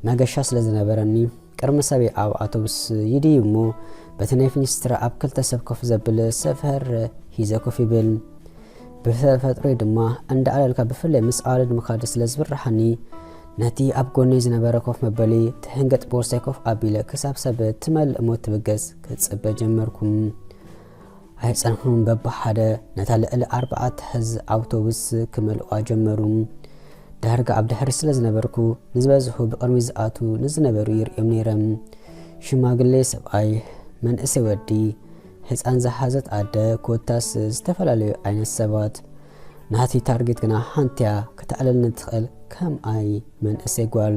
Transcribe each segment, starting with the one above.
መገሻ ስለ ዝነበረኒ፣ ቅድሚ ሰበይ ኣብ ኣውቶቡስ ይድይብ እሞ፣ በቲ ናይ ፊኒስትራ ኣብ ክልተ ሰብ ኮፍ ዘብል ሰፈር ሂዘ ኮፍ ይብል። ብተፈጥሮይ ድማ እንዳኣለልካ፣ ብፍላይ ምስ ኣዋልድ ምኻድ ስለ ዝብርሓኒ፣ ነቲ ኣብ ጎነይ ዝነበረ ኮፍ መበሊ ትሕንገጥ ቦርሳይ ኮፍ ኣቢለ ክሳብ ሰብ ትመልእ እሞ ትብገስ ክጽበ ጀመርኩ። ኣይጸንሑን፣ በብሓደ ነታ ልዕሊ ኣርባዕተ ሕዝ ኣውቶቡስ ክመልእዋ ጀመሩ። ዳርጋ ኣብ ድሕሪ ስለ ዝነበርኩ፣ ንዝበዝሑ ብቕድሚ ዝኣቱ ንዝነበሩ ይርእዮም ነይረ። ሽማግሌ ሰብኣይ፣ መንእሰይ ወዲ፣ ህጻን ዝሓዘት ኣደ፣ ኮታስ ዝተፈላለዩ ዓይነት ሰባት። ናቲ ታርጌት ግና ሓንቲያ ክተዕልልኒ ትኽእል ከምኣይ መንእሰይ ጓል።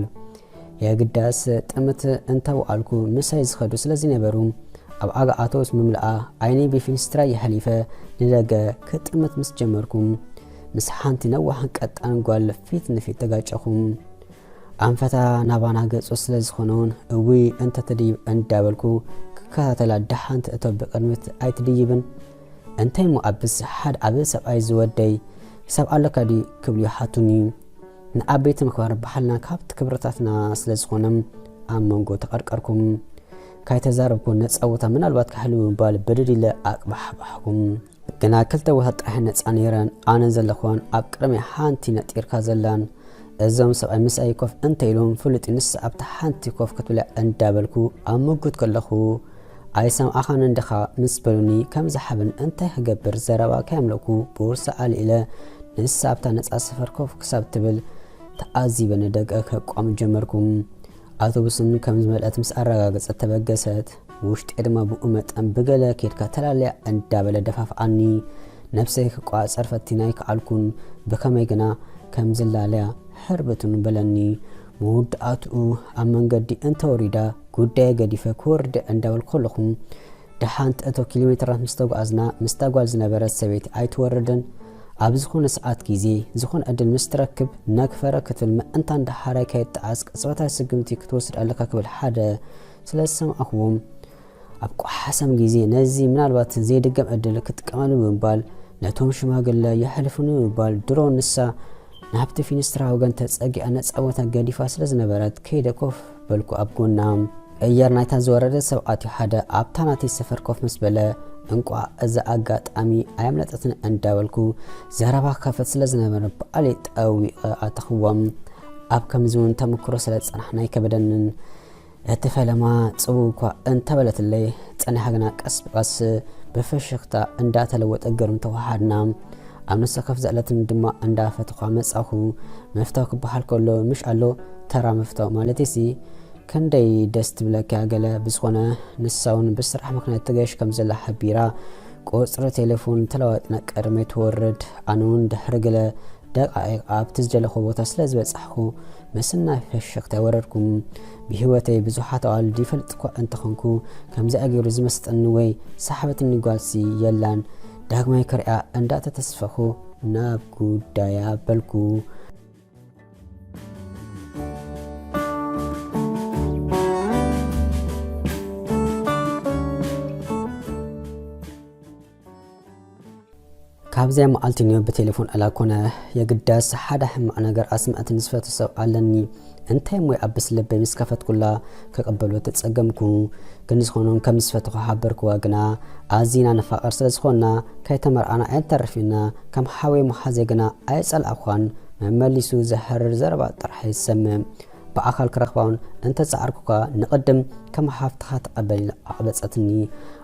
የግዳስ ጥምት እንተወዓልኩ ምሳይ ዝኸዱ ስለ ዝነበሩ፣ ኣብ ኣጋ ኣውቶቡስ ምምልኣ ዓይነይ ብፊንስትራ የሕሊፈ ንደገ ክጥምት ምስ ጀመርኩ፣ ምስ ሓንቲ ነዋሕን ቀጣን ጓል ፊት ንፊት ተጋጨኹ። ኣንፈታ ናባና ገጹ ስለ ዝኾነውን፣ እውይ እንተ ትድይብ እንዳበልኩ ክከታተላ፣ ደሓን ትእቶ ብቕድሚት ኣይትድይብን? እንታይ እሞ ኣብስ ሓደ ዓቢ ሰብኣይ ዝወደይ ሰብ ኣለካ ድዩ ክብሉ ይሓቱኒ። ንዓበይቲ ምኽባር ባህልና ካብቲ ክብርታትና ስለ ዝኾነ ኣብ መንጎ ተቐርቀርኩም። ካይተዛረብኩ ነጻውታ ምናልባት ካሕሉ ብምባል ብድድ ኢለ ኣቅባሕባሕኩም። ግና ክልተ ቦታ ጥራሕ ነጻ ነይረን። ኣነ ዘለኹዋን ኣብ ቅድሚ ሓንቲ ነጢርካ ዘላን። እዞም ሰብኣይ ምስኣይ ኮፍ እንተ ኢሎም ፍሉጥ ንሳ ኣብታ ሓንቲ ኮፍ ክትብላ እንዳበልኩ ኣብ ምጉት ከለኹ ኣይሰምዓኻን እንዲኻ ምስ በሉኒ ከም ዝሓብን እንታይ ክገብር ዘረባ ከየምለኩ ቦርሳ ኣልኢለ ንሳ ኣብታ ነጻ ሰፈር ኮፍ ክሳብ ትብል ተዓዚበ ንደገ ከቋም ጀመርኩ። ኣውቶቡስን ከም ዝመልአት ምስ ኣረጋገጸት ተበገሰት። ውሽጢ ድማ ብኡ መጠን ብገለ ኬድካ ተላለያ እንዳበለ ደፋፍኣኒ። ነብሰይ ክቋጸር ፈቲነ ኣይከኣልኩን። ብኸመይ ግና ከም ዝላለያ ሕርብትን በለኒ። መወዳእትኡ ኣብ መንገዲ እንተወሪዳ ጉዳየ ገዲፈ ክወርድ እንዳበልኩ ከለኹ ደሓን ትእቶ ኪሎ ሜትራት ምስ ተጓዝና ምስታ ጓል ዝነበረት ሰበይቲ ኣይትወርድን። ኣብ ዝኾነ ሰዓት ግዜ ዝኾነ ዕድል ምስ ትረክብ ነግፈረ ክትብል ምእንታን ደሓራይ ከየጠዓስ ቅጽበታዊ ስጉምቲ ክትወስድ ኣለካ ክብል ሓደ ስለ ዝሰማዕኹዎም ኣብ ቋሓሰም ግዜ ነዚ ምናልባት ዘይድገም ዕድል ክጥቀመሉ ብምባል ነቶም ሽማግለ የሕልፉኒ ብምባል ድሮ ንሳ ናብቲ ፊንስትራ ወገን ተጸጊዓ ነጻ ቦታ ገዲፋ ስለ ዝነበረት ከይደ ኮፍ በልኩ ኣብ ጎና። ኣየር ናይታ ዝወረደ ሰብ ኣትዩ ሓደ ኣብታ ናተይ ሰፈር ኮፍ ምስ በለ እንቋዕ እዛ ኣጋጣሚ ኣየምለጠትን እንዳበልኩ ዘረባ ክኸፍት ስለ ዝነበረ ባዕለይ ጠዊቐ ኣተኽዎም። ኣብ ከምዚ እውን ተመክሮ ስለ ዝጸናሕና ኣይከበደንን። እቲ ፈለማ ጽው እኳ እንተበለትለይ፣ ጸኒሓ ግና ቀስ ብቐስ ብፍሽኽታ እንዳተለወጠ ግርም ተወሃሃድና። ኣብ ንሳ ከፍ ዘእለትኒ ድማ እንዳፈተኹዋ መጻኹ። ምፍታው ክበሃል ከሎ ምሽ ኣሎ ተራ ምፍታው ማለትሲ ክንደይ ደስ ትብለካ ገለ። ብዝኾነ ንሳ እውን ብስራሕ ምኽንያት ትገሽ ከም ዘላ ሓቢራ ቁጽሪ ቴሌፎን ተለዋወጥና። ቅድመይ ትወርድ፣ ኣነ እውን ድሕሪ ገለ ደቃይቕ ኣብቲ ዝደለኹ ቦታ ስለ ዝበጻሕኩ፣ ምስናይ ፍሽኽታ ወረድኩ። ብህይወተይ ብዙሓት ኣዋልድ ይፈልጥ እኳ እንተኾንኩ፣ ከምዚኣ ገይሩ ዝመስጠኒ ወይ ዝሰሓበትኒ ጓልሲ የላን። ዳግማይ ክሪኣ እንዳተተስፈኹ ናብ ጉዳያ በልኩ። ካብዚኣ መዓልቲ ንዮ ብቴሌፎን ኣላ ኮነ። የግዳስ ሓደ ሕማቕ ነገር ኣስምዐትኒ ዝፈቱ ሰብ ኣለኒ። እንታይ እሞ ይኣብስ ልበይ ምስ ከፈትኩላ ክቕበሎ ተጸገምኩ። ግን ዝኾኖን ከም ዝፈትኹ ሓበርክዋ ግና ኣዚና ንፋቐር ስለ ዝኾንና ከይተመርዓና ኣይንተርፍ ኢና። ከም ሓወይ መሓዘይ ግና ኣይጸልኣኳን። መመሊሱ ዘሕርር ዘረባ ጥራሕ ይሰምዕ። ብኣኻል ክረኽባ እውን እንተጸዓርኩ እኳ ንቕድም ከም ሓፍትኻ ተቐበል ኢላ ኣቕበጸትኒ።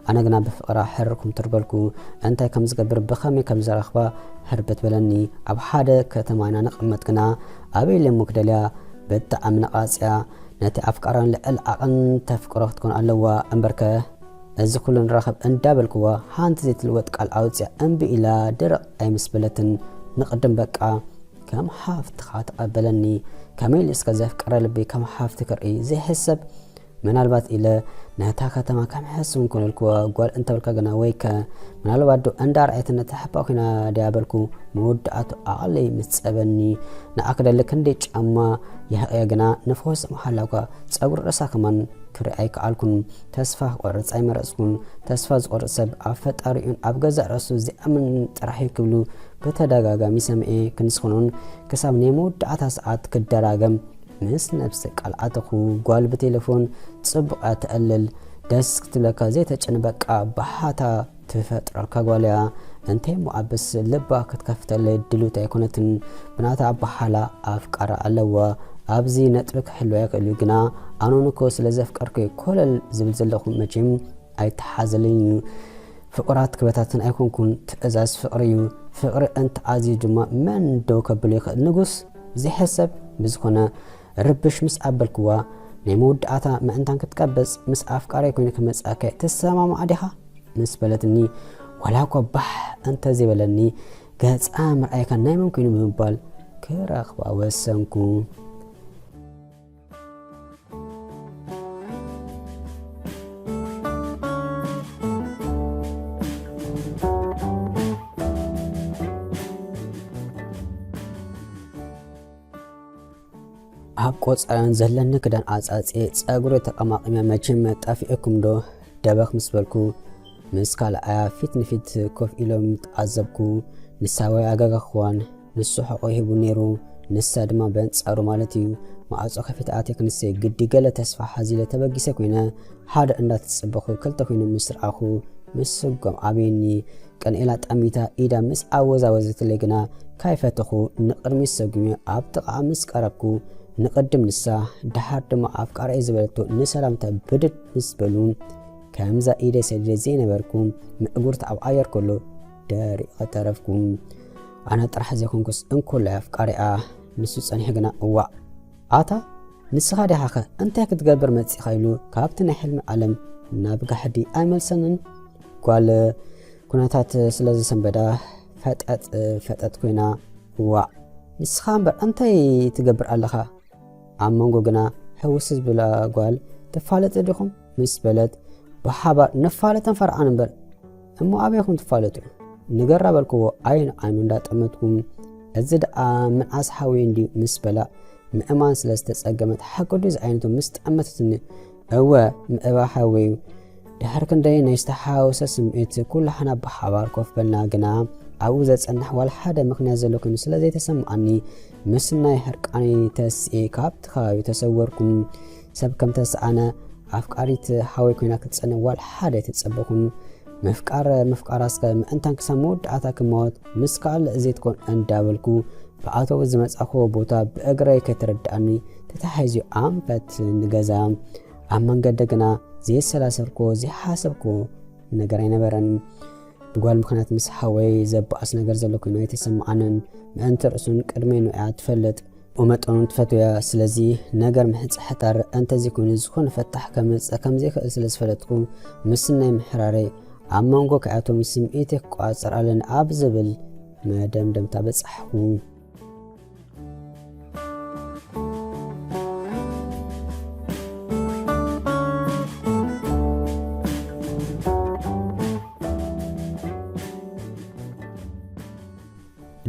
ኣነ ግና ብፍቕራ ሕርር ኩምትር በልኩ። እንታይ ከም ዝገብር ብኸመይ ከም ዝረኽባ ህርብት በለኒ። ኣብ ሓደ ከተማ ኢና ንቕመጥ ግና ኣበይ ኢለ እሞ ክደልያ ብጣዕሚ ነቓጽያ። ነቲ ኣፍቃራን ልዕል ዓቕን ተፍቅሮ ክትኮን ኣለዋ እምበርከ እዚ ኩሉ ንራኸብ እንዳበልክዋ ሓንቲ ዘይትልወጥ ቃል ኣውጽያ እምቢ ኢላ ድርቕ ኣይምስ በለትን። ንቕድም በቃ ከም ሓፍትኻ ተቐበለኒ። ከመይ ኢሉ እስከ ዘፍቀረ ልቢ ከም ሓፍቲ ክርኢ ዘይሕሰብ። ምናልባት ኢለ ነታ ከተማ ከም ሕስብ እንኮነልክዋ ጓል እንተበልካ ግና ወይከ ምናልባት ዶ እንዳ ረኣየት ነታ ሕባ ኮይና ድያ በልኩ። መወዳእቱ ዓቕለይ ምስ ጸበኒ ንዓ ክደሊ ክንደይ ጫማ የሕቕየ ግና ንፈወስ መሓላኳ ጸጉሪ ርእሳ ከማን ክርኢ ኣይከኣልኩን። ተስፋ ክቆርጽ ኣይመረጽኩን። ተስፋ ዝቆርጽ ሰብ ኣብ ፈጣሪኡን ኣብ ገዛእ ርእሱ ዘይኣምን ጥራሕ እዩ ክብሉ ብተደጋጋሚ ሰምኤ ክንስኹኑን ክሳብ ናይ መወዳእታ ሰዓት ክደጋገም ምስ ነብሰ ቃል ኣተኹ። ጓል ብቴሌፎን ጽቡቕ እያ ትዕልል፣ ደስ ክትብለካ ዘይተጨንበቃ ብሓታ ትፈጥረልካ ጓል እያ። እንተ እሞ ኣብስ ልባ ክትከፍተለይ ድልውቲ ኣይኮነትን። ብናታ ኣበሓላ ኣፍቃራ ኣለዋ። ኣብዚ ነጥቢ ክሕልዋ ይኽእል እዩ፣ ግና ኣነ ንኮ ስለ ዘፍቀርኩ ኮለል ዝብል ዘለኹ መቸም ኣይተሓዘለይን እዩ። ፍቕራት ክበታትን ኣይኮንኩን፣ ትእዛዝ ፍቕሪ እዩ። ፍቕሪ እንተኣዝዩ ድማ መን ደው ከብሎ ይኽእል? ንጉስ ዘይሕሰብ ብዝኾነ ርብሽ ምስ ኣበልክዋ፣ ናይ መወዳእታ ምእንታን ክትቀበጽ ምስ ኣፍቃሪ ኮይኑ ክመጽኣካ ትሰማማዕ ዲኻ? ምስ በለትኒ፣ ዋላ እኳ ባሕ እንተ ዘይበለኒ፣ ገጻ ምርኣይካ ናይ መን ኮይኑ ብምባል ክረኽባ ወሰንኩ። ኣብ ቆጻዮን ዘለኒ ክዳን ኣጻጽየ ጸጉሪ ተቐማቒመ፣ መቸም ጠፊእኩም ዶ ደበኽ ምስ በልኩ፣ ምስ ካልኣያ ፊት ንፊት ኮፍ ኢሎም ተዓዘብኩ። ንሳ ወይ ኣጋጋኽዋን ንሱ ሕቖ ሂቡ ነይሩ፣ ንሳ ድማ በንጻሩ ማለት እዩ። ማዕጾ ከፊተ ኣትየ ክንሰይ ግዲ ገለ ተስፋ ሓዚለ ተበጊሰ ኮይነ፣ ሓደ እንዳተጸበኹ ክልተ ኮይኑ ምስ ረኣኹ ምስጓም ኣብየኒ። ቀንኤላ ጠሚታ ኢዳ ምስ ኣወዛወዘትለይ ግና ካይፈተኹ ንቕድሚት ሰጒመ ኣብ ጥቓኣ ምስ ቀረብኩ፣ ንቕድም ንሳ፣ ደሓር ድማ ኣፍቃርየ ዝበለቶ ንሰላምታ ብድድ ምስ በሉ፣ ከምዛ ኢደይ ሰዲደ ዘይነበርኩ ምእጉርቲ ኣብ ኣየር ከሎ ደሪቐ ተረፍኩ። ኣነ ጥራሕ ዘይኮንኩስ እንኮላይ ኣፍቃሪኣ ንሱ ጸኒሑ ግና፣ እዋእ! ኣታ ንስኻ ዲኻኸ እንታይ ክትገብር መጺኻ? ኢሉ ካብቲ ናይ ሕልሚ ዓለም ናብ ጋሕዲ ኣይመልሰንን። ጓል ኩነታት ስለ ዝሰንበዳ ፈጠጥ ፈጠጥ ኮይና፣ እዋእ! ንስኻ እምበር እንታይ ትገብር ኣለኻ? ኣብ መንጎ ግና ሕውስ ዝብላ ጓል፣ "ትፋለጡ ዲኹም?" ምስ በለት፣ "ብሓባር ንፋለጥን ፈርዓን እምበር፣ እሞ ኣበይ ኢኹም ትፋለጡ? ንገራ" በልክዎ፣ ዓይኑ ዓይኑ እንዳጠመትኩ። "እዚ ደኣ ምንኣስ ሓወይ እንድዩ" ምስ በላ፣ ምእማን ስለ ዝተጸገመት፣ "ሓቂ ድዩ እዚ ዓይነቱ?" ምስ ጠመተትኒ፣ "እወ፣ ምእባ ሓወይ እዩ። ድሕሪ ክንደይ ናይ ዝተሓዋወሰ ስምዒት፣ ኩላህና ብሓባር ኮፍ በልና፣ ግና ኣብኡ ዘጸንሕ ዋላ ሓደ ምኽንያት ዘሎ ኮይኑ ስለ ዘይተሰምዓኒ፣ ምስ ናይ ሕርቃነይ ተሲኤ ካብቲ ከባቢ ተሰወርኩ። ሰብ ከም ተሰኣነ፣ ኣፍቃሪት ሓወይ ኮይና ክትጸንሕ ዋላ ሓደ ኣይተጸበኹን። ምፍቃር ምፍቃር እስከ ምእንታን ክሳብ መወዳእታ ክመወት ምስ ካልእ ዘይትኮን እንዳበልኩ ብኣውቶቡስ ዝመጻኹዎ ቦታ ብእግረይ ከይተረድኣኒ ተታሒዙ ኣንፈት ንገዛ። ኣብ መንገዲ ግና ዘይሰላሰልኩዎ ዘይሓሰብኩዎ ነገር ኣይነበረን። ብጓል ምኽንያት ምስ ሓወይ ዘበኣስ ነገር ዘሎ ኮይኑ ኣይተሰምዓንን። ምእንቲ ርእሱን ቅድመይ ንዕኣ ትፈልጥ። ብመጠኑ ትፈትውያ፣ ስለዚ ነገር ምሕጻር እንተዘይኮይኑ ዝኾነ ፈታሕ ከምጽእ ከምዘይክእል ስለ ዝፈለጥኩ፣ ምስናይ ምሕራረይ ኣብ መንጎ ክኣቶም ስምዒተይ ክቆጻጸር ኣለኒ ኣብ ዝብል መደምደምታ በጻሕኩ።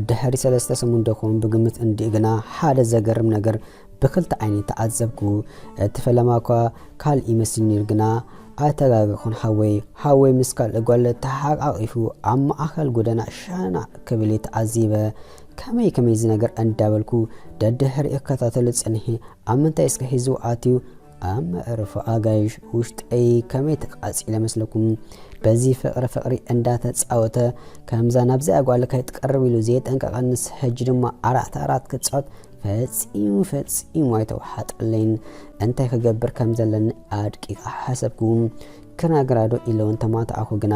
ድሕሪ ሰለስተ ሰሙን ደኹም ብግምት እንዲኡ ግና ሓደ ዘገርም ነገር ብክልተ ዓይኒ ተዓዘብኩ። እቲ ፈለማ እኳ ካልእ ይመስል ነይሩ፣ ግና ኣይተጋገኹን ሓወይ። ሓወይ ምስ ካልእ ጓል ተሓቃቒፉ ኣብ ማእከል ጎደና ሸናዕ ክብል ተዓዚበ። ከመይ ከመይ እዚ ነገር እንዳበልኩ ደድሕሪኡ ክከታተሎ ጸኒሐ። ኣብ ምንታይ እስከ ሒዝዎ ኣትዩ? ኣብ መዕርፎ ኣጋይሽ ውሽጠይ ከመይ ተቃጺለ መስለኩም? በዚ ፍቕሪ ፍቕሪ እንዳተጻወተ፣ ከምዛ ናብዚኣ ጓል ከይትቀርብ ኢሉ ዘየጠንቀቐንስ፣ ሕጂ ድማ ኣራት ኣራት ክጻወት ፈጺሙ ፈጺሙ ኣይተዋሓጠለይን። እንታይ ክገብር ከም ዘለኒ ኣድቂቐ ሓሰብኩ። ክነግራ ዶ ኢለ እውን ተማታኣኹ፣ ግና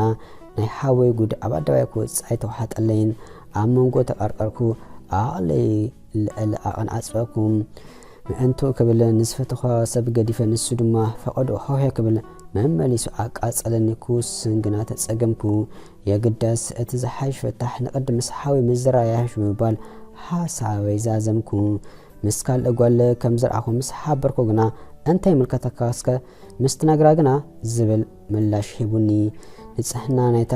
ናይ ሓወይ ጉድ ኣብ ኣደባባይ ክወጽእ ኣይተዋሓጠለይን። ኣብ መንጎ ተቐርቀርኩ፣ ዓቕለይ ልዕሊ ዓቐን ኣጽበብኩ። ምእንትኡ ክብል ንዝፈተኹ ሰብ ገዲፈ፣ ንሱ ድማ ፈቐዶ ሆሄ ክብል መመሊሱ ኣቃጸለኒ። ክውስን ግና ተጸገምኩ። የግዳስ እቲ ዝሓይሽ ፈታሕ ንቕድሚ ምስ ሓወይ ምዝራብ ይሓይሽ ብምባል ሓሳበይ ዛዘምኩ። ምስ ካልእ ጓል ከም ዝረኣኹ ምስ ሓበርኩ ግና፣ "እንታይ ይምልከተካ እስከ ምስ ትነግራ ግና?" ዝብል ምላሽ ሂቡኒ። ንጽህና ናይታ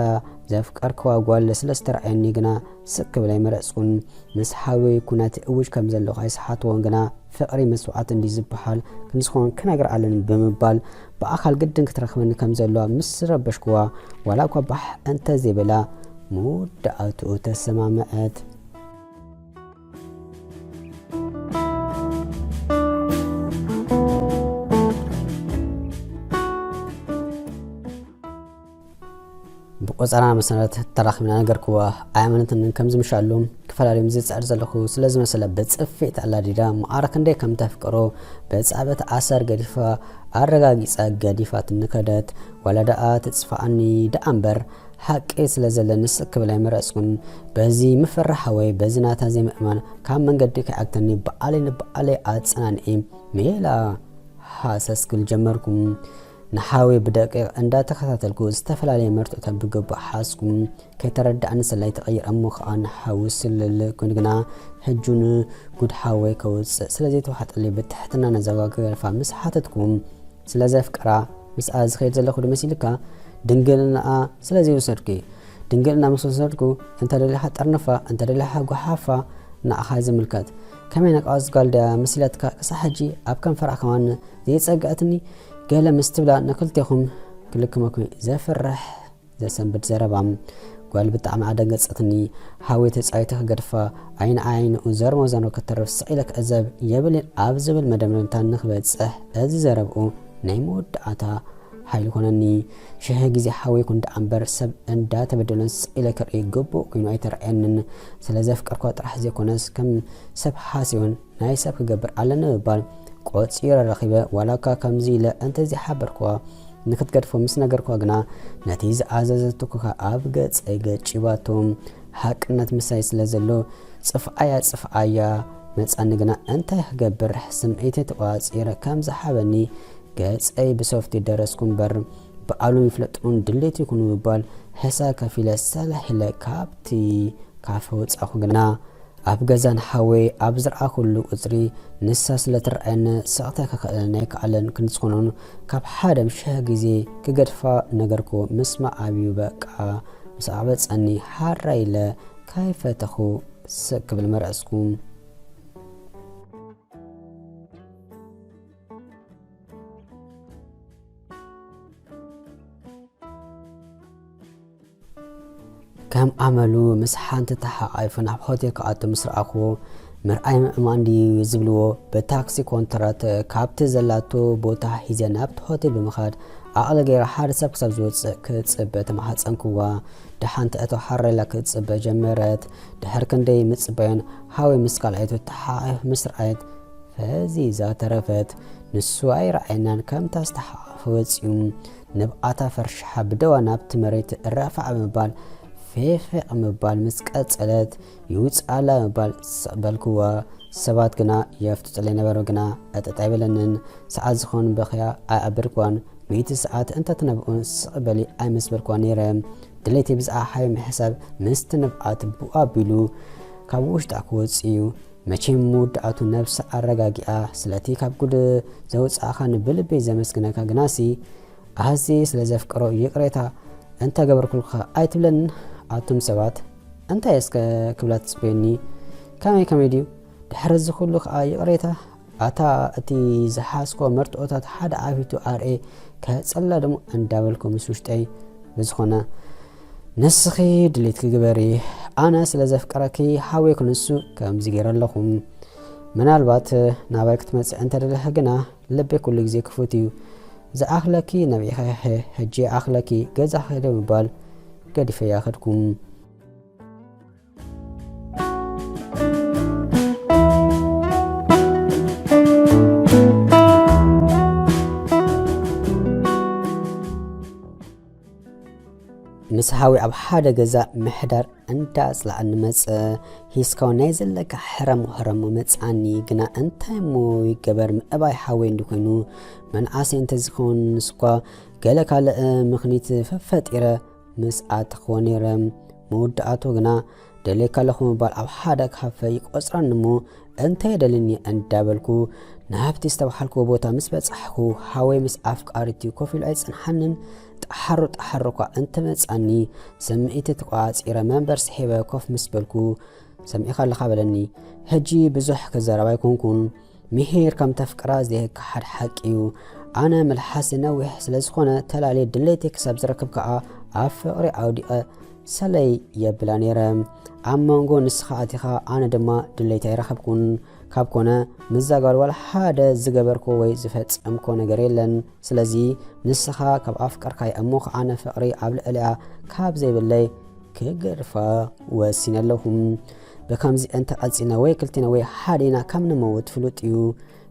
ዘፍቀርክዋ ጓል ስለ ዝተረኣየኒ ግና ስቕ ክብል ኣይመረጽኩን። ምስ ሓወይ ኩነተይ እውጅ ከም ዘለኹ ኣይሰሓትዎን፣ ግና ፍቕሪ መስዋዕቲ እንድዩ ዝበሃል፣ ክንድዚ ክኸውን ክነግራ ኣለኒ ብምባል ብኣካል ግድን ክትረኽበኒ ከም ዘለዋ ምስ ረበሽክዋ፣ ዋላ እኳ ባሕ እንተ ዘይበላ፣ መወዳእትኡ ተሰማምዐት። ቆጸራና መሰረት ተራኺብና ነገርክዋ። ኣየመነትን ከም ዝምሻሉ ክፈላለዮም ዝጽዕር ዘለኹ ስለ ዝመሰለ ብጽፊት ኣላዲዳ ማዕረ ክንደይ ከም ተፍቅሮ ብጻበት ኣሰር ገዲፋ ኣረጋጊጻ ገዲፋትኒ ከደት። ዋላ ደኣ ትጽፋኣኒ ደኣ እምበር ሓቂ ስለ ዘለኒ ስቅ ክብል ኣይመረጽኩን። በዚ ምፍራሕ ወይ በዚ ናታ ዘይምእማን ካብ መንገዲ ከይዓግተኒ ብዓለይ ንብዓለይ ኣጸናንዒ ሜላ ሃሰስ ክብል ጀመርኩ። ንሓወይ ብደቂቕ እንዳተኸታተልኩ ዝተፈላለየ መርትዖታ ብግቡእ ሓዝኩ። ከይተረድኣኒ ሰላይ ተቐይረ እሞ ኸኣ ንሓዊ ስልል ኮይኑ ግና ሕጁን ጉድ ሓወይ ከውጽእ ስለ ዘይተዋሕጠለይ ብትሕትና ነዛ ጓል ክገድፋ ምስ ሓተትኩ ስለ ዘፍቅራ ምስኣ ዝኸይድ ዘለኹ ዶ መሲልካ? ድንግልናኣ ስለ ዘይወሰድኩ። ድንግልና ምስ ወሰድኩ እንተ ደሊኻ ጠርንፋ፣ እንተ ደሊኻ ጓሓፋ ንዓኻ ዝምልከት። ከመይ ነቃወስ ጓል ድያ መሲላትካ ክሳዕ ሕጂ ኣብ ከንፈራ ከማን ዘይጸግዐትኒ ገለ ምስ ትብላ ንክልቴኹም ክልክመኩም ዘፍርሕ ዘሰንብድ ዘረባ። ጓል ብጣዕሚ ኣደንገጸትኒ። ሓወይ ተጻዊተ ክገድፋ፣ ዓይኒ ዓይንኡ ዘርሞ ዘርሞ ከተርፍ ስቕ ኢለ ክዕዘብ የብልን ኣብ ዝብል መደምደምታ ንክበጽሕ እዚ ዘረብኡ ናይ መወዳእታ ሓይሊ ኮነኒ። ሽሕ ግዜ ሓወይ ኩን ደኣ እምበር ሰብ እንዳተበደለን ስቕ ኢለ ክርኢ ግቡእ ኮይኑ ኣይተረኣየንን። ስለ ዘፍቀርኳ ጥራሕ ዘይኮነስ ከም ሰብ ሓስዮን ናይ ሰብ ክገብር ኣለኒ ብምባል ቆጺረ ረኺበ። ዋላ እኳ ከምዚ ኢለ እንተዘይሓበርክዋ ንክትገድፎ ምስ ነገርክዋ ግና ነቲ ዝኣዘዘትኩ ከኣ ኣብ ገጸይ ገጭባቶ። ሓቅነት ምሳይ ስለ ዘሎ ጽፍዓያ ጽፍዓያ መጻኒ ግና እንታይ ክገብር ስምዒተይ ተቆጻጺረ ከም ዝሓበኒ ገጸይ ብሶፍቲ ደረስኩ እምበር ብኣሉም ይፍለጡን ድሌት ይኹን ብምባል ሕሳብ ከፊለ ሰላሕ ኢለ ካብቲ ካፈ ወጻኹ ግና ኣብ ገዛ ንሓወይ ኣብ ዝረኣኹሉ ቁጽሪ ንሳ ስለ ትረኣየኒ ስቕታ ከኽእለኒ ኣይከኣለን። ክንዲ ዝኾነን ካብ ሓደ ም ሽሕ ግዜ ክገድፋ ነገርኩ። ምስማዕ ኣብዩ በቃ ምስ ኣቕበጸኒ ሓራ ኢለ ካይፈተኹ ስቕ ክብል መረጽኩ። ከም ኣመሉ ምስ ሓንቲ ተሓቋይፉ ናብ ሆቴል ክኣቱ ምስ ረኣኹዎ፣ ምርኣይ ምእማን ድዩ ዝብልዎ፣ ብታክሲ ኮንትራት ካብቲ ዘላቶ ቦታ ሒዘ ናብቲ ሆቴል ብምኻድ፣ ዓቕሊ ገይረ ሓደ ሰብ ክሳብ ዝወጽእ ክጽበ ተማሕጸንክዋ። ደሓን ትእቶ ሓራ ኢላ ክትጽበ ጀመረት። ድሕሪ ክንደይ ምጽባዮን፣ ሓወይ ምስ ካልኣይቱ ተሓቋይፉ ምስ ረኣየት፣ ፈዚዛ ተረፈት። ንሱ ኣይረኣየናን፣ ከምታ ዝተሓቋፈ ወጺኡ። ንብዓታ ፈርሽሓ ብደዋ ናብቲ መሬት ረፋዕ ብምባል ፌፌቕ ምባል ምስ ቀጸለት፣ ይውጽኣላ ምባል ስቕ በልክዋ። ሰባት ግና የፍጥጡለይ ነበሩ፣ ግና ዕጥጥ ኣይበለንን። ሰዓት ዝኾን በኽያ ኣይኣበድክዋን። ሚእቲ ሰዓት እንተትነብኡን ስቕ በሊ ኣይምስ በልክዋን ነይረ። ድሌተይ ብዛዕባ ሓወይ ምሕሳብ ምስቲ ንብዓት ብኡ ኣቢሉ ካብ ውሽጣ ክወጽእ እዩ። መቸም መወዳእቱ ነብሳ ኣረጋጊኣ፣ ስለቲ ካብ ጉድ ዘውጻእኻኒ ብልበይ ዘመስግነካ፣ ግናሲ ኣዝየ ስለ ዘፍቅሮ ይቕሬታ እንተገበርኩልካ ኣይትብለንን? ኣቱም ሰባት፣ እንታይ እስከ ክብላ ትጽበዩኒ? ከመይ ከመይ ድዩ? ድሕሪ እዚ ኩሉ ከኣ ይቕሬታ? ኣታ እቲ ዝሓዝኮ መርትዖታት ሓደ ዓፊቱ ኣርኤ ከጸላ ድሞ እንዳበልኩ ምስ ውሽጠይ። ብዝኾነ ንስኺ ድሌትኪ ግበሪ፣ ኣነ ስለ ዘፍቅረኪ ሓወይ ክንሱ ከምዚ ገይረ ኣለኹ። ምናልባት ናባይ ክትመጽእ እንተደለኺ ግና ልበይ ኩሉ ግዜ ክፉት እዩ። ዝኣኽለኪ ነቢዕኺ፣ ሕጂ ይኣኽለኪ፣ ገዛ ክኸይደ ምባል ገዲፈያ ከድኩ። ምስ ሓወይ ኣብ ሓደ ገዛ ምሕዳር እንዳ ኣጽላኣኒ መጸ። ሂዝካዮ ናይ ዘለካ ሕረሞ ሕረሞ መጽኣኒ፣ ግና እንታይ እሞ ይገበር፣ ምእባይ ሓወይ እንዲ ኮይኑ፣ መንኣሰይ እንተዝኸውን ንስኳ ገለ ካልእ ምኽኒት ፈፈጢረ ምስ ኣተኽዎ ነይረ። መወዳእቱ ግና ደልየካ ኣለኹ ምባል ኣብ ሓደ ካፈ ይቆጽረኒ እሞ፣ እንታይ የደልኒ እንዳበልኩ ናብቲ ዝተባሃልክዎ ቦታ ምስ በጻሕኩ፣ ሓወይ ምስ ኣፍቃሪቱ ኮፍ ኢሉ ኣይጸንሓንን። ጠሓሩ ጠሓሩ እኳ እንተመጻኒ፣ ስምዒተይ ተቆጻጺረ መንበር ስሒበ ኮፍ ምስ በልኩ፣ "ሰሚዕካ ኣለኻ?" በለኒ። ሕጂ ብዙሕ ክዛረብ ኣይኮንኩን። ምሂር ከም ተፍቅራ ዘይከሓድ ሓቂ እዩ። ኣነ መልሓሰይ ነዊሕ ስለ ዝኾነ፣ ተላልየ ድሌተይ ክሳብ ዝረክብ ከኣ ኣብ ፍቕሪ ኣውዲቐ ሰለይ የብላ ነይረ። ኣብ መንጎ ንስኻ ኣቲኻ፣ ኣነ ድማ ድሌተይ ኣይረኸብኩን። ካብ ኮነ፣ ምስዛ ጓል ዋላ ሓደ ዝገበርኮ ወይ ዝፈጸምኮ ነገር የለን። ስለዚ ንስኻ ካብ ኣፍቀርካይ እሞ ኸዓ ኣነ ፍቕሪ ኣብ ልዕሊኣ ካብ ዘይብለይ ክገድፋ ወሲነ ኣለኹ። ብከምዚ እንተ ቀጺልና ወይ ክልቲና ወይ ሓዲና ከም ንመውት ፍሉጥ እዩ።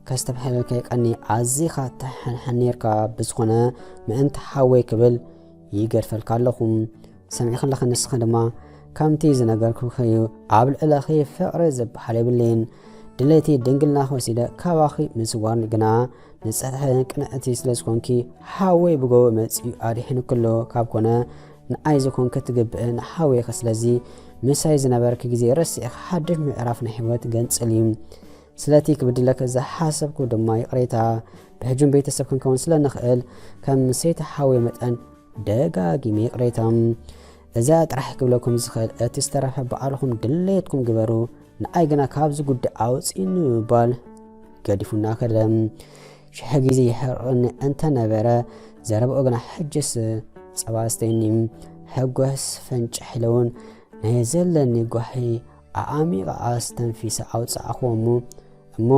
ከስተብህለልካ ይቀኒ፣ ኣዚኻ ትሕንሕን ኔርካ። ብዝኾነ ምእንቲ ሓወይ ክብል ይገድፈልካ ኣለኹ። ሰሚዕኺ ኣለኺ፣ ንስኺ ድማ ከምቲ ዝነገርኩኺ እዩ። ኣብ ልዕለኺ ፍቕሪ ዝበሃል የብለይን። ድሌቲ ድንግልናኺ ወሲደ ካባኺ ምስዋር ግና ንጽሕቲ ቅንዕቲ ስለ ዝኾንኪ፣ ሓወይ ብጎቦ መጺኡ ኣድሒኑኪ ኣሎ። ካብ ኮነ ንኣይ ዝኾንኪ ትግብእ ንሓወይኺ። ስለዚ ምሳይ ዝነበርኪ ግዜ ረሲዕኺ ሓድሽ ምዕራፍ ናይ ህይወት ገንጽሊ። ስለቲ ክብድለኪ ዝሓሰብኩ ድማ ይቕሬታ። ብሕጂ ቤተሰብ ክንከውን ስለ ንኽእል ከም ሰይቲ ሓወይ መጠን ደጋጊመ ይቕሬታ። እዛ ጥራሕ ክብለኩም ዝኽእል፣ እቲ ዝተረፈ ባዕልኹም ድሌትኩም ግበሩ። ንኣይ ግና ካብዚ ጉዳይ ኣውፅእኒ ብምባል ገዲፉና ከደ። ሽሕ ግዜ ይሕርቕኒ እንተነበረ፣ ዘረባኡ ግና ሕጅስ ጸባ ኣስተይኒ። ሕጎስ ፈንጭሕ ኢለ እውን ናይ ዘለኒ ጓሒ ኣዓሚቐ ኣስተንፊሰ ኣውጻእክዎ እሞ፣ እሞ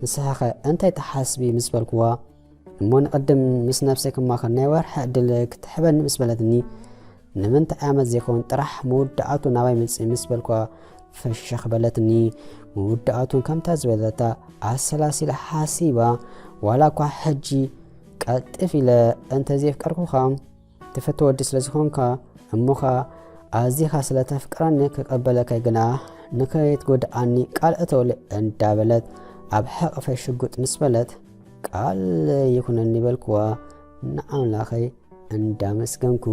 ንስኻኸ እንታይ ትሓስቢ ምስ በልክዋ፣ እሞ ንቕድም ምስ ነብሰይ ክማኸር ናይ ወርሒ ዕድል ክትሕበኒ ምስ በለትኒ፣ ንምንታይ ዓመት ዘይከውን ጥራሕ መወዳእቱ ናባይ ምጽእ ምስ በልኳ፣ ፈሸኽ በለትኒ። መወዳእቱን ከምታ ዝበለታ ኣሰላሲላ ሓሲባ፣ ዋላ እኳ ሕጂ ቀልጥፍ ኢለ እንተዘየፍቀርኩኻ፣ ትፈቱ ወዲ ስለ ዝኾንካ፣ እሞኻ ኣዚኻ ስለ ተፍቅረኒ ክቐበለካ ግና ንከይትጎድኣኒ ቃል እተውለ እንዳበለት ኣብ ሕቕፈይ ሽጉጥ ምስ በለት፣ ቃል ይኹነኒ በልክዋ፣ ንኣምላኸይ እንዳመስገንኩ።